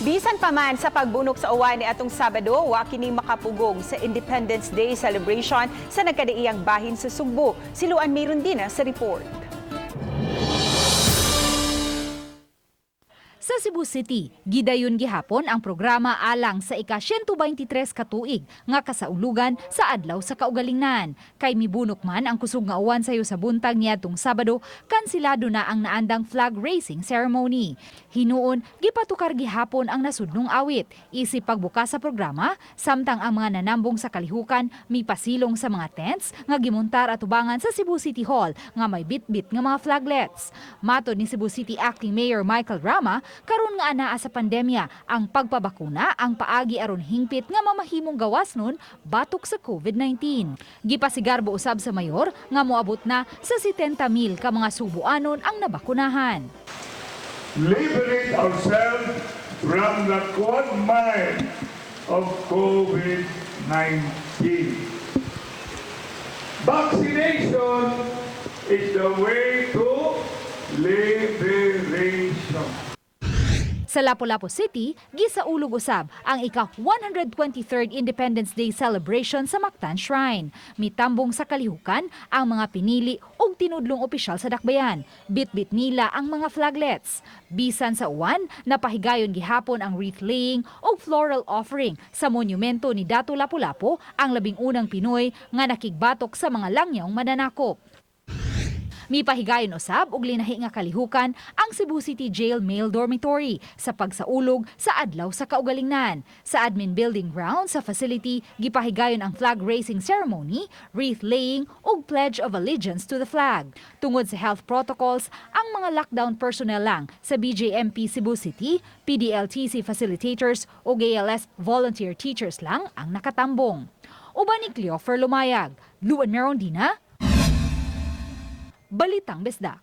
Bisan pa man sa pagbunok sa uwan ni atong Sabado, wa kini makapugong sa Independence Day celebration sa nagkadaiyang bahin sa Sugbo. Si Luan Mirondina sa report. Sa Cebu City, gidayon gihapon ang programa alang sa ika-123 ka tuig nga kasaulugan sa Adlaw sa Kaugalingnan. Kay mibunok man ang kusog nga uwan sayo sa buntag niadtong Sabado, kansilado na ang naandang flag raising ceremony. Hinuon, gipatukar gihapon ang nasudnong awit. Isip pagbukas sa programa, samtang ang mga nanambong sa kalihukan mipasilong sa mga tents nga gimontar atubangan sa Cebu City Hall nga may bitbit nga mga flaglets. Matod ni Cebu City Acting Mayor Michael Rama, karon nga anaa sa pandemya, ang pagpabakuna ang paagi aron hingpit nga mamahimong gawas nun batok sa COVID-19. Gipasigarbo usab sa mayor nga moabot na sa 70,000 ka mga Subuanon ang nabakunahan. Liberate ourselves from the quagmire of COVID-19. Vaccination is the way to liberation. Sa Lapu-Lapu City, gisaulog usab ang ika-123rd Independence Day celebration sa Mactan Shrine. Mitambong sa kalihukan ang mga pinili og tinudlong opisyal sa dakbayan. Bitbit nila ang mga flaglets. Bisan sa uwan, napahigayon gihapon ang wreath laying og floral offering sa monumento ni Datu Lapu-Lapu, ang 11 unang Pinoy nga nakigbatok sa mga langyong mananakop. Mipahigayon usab og linahi nga kalihukan ang Cebu City Jail Male Dormitory sa pagsaulog sa Adlaw sa Kaugalingnan. Sa admin building ground sa facility, gipahigayon ang flag raising ceremony, wreath laying ug pledge of allegiance to the flag. Tungod sa health protocols, ang mga lockdown personnel lang sa BJMP Cebu City, PDLTC facilitators ug ALS volunteer teachers lang ang nakatambong. Uban ni Cleofer Lumayag, Luan Merondina, Balitang Bisdak.